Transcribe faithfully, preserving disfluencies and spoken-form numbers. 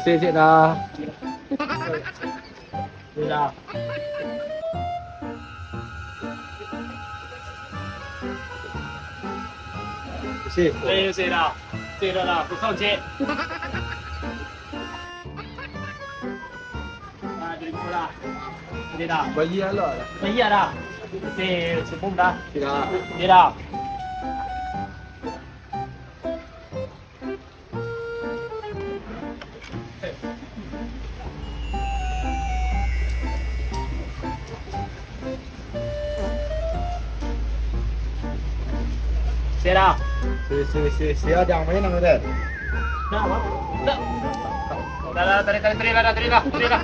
Sik, sik dah. Sik dah. Sik. Sik, sik dah. Sik dah lah. Kosong, cik. Ah, dari bola. Sik dah. Bayia lah. Bayia dah. Sik, sepuluh dah. Sik dah. Sik dah. Sik dah. Sik, sik, sik, sik, jangan main, Amir. Dah, Bang. Dah. Dah, dah, tarik, tarik, tarik dah, tarik dah, tarik dah.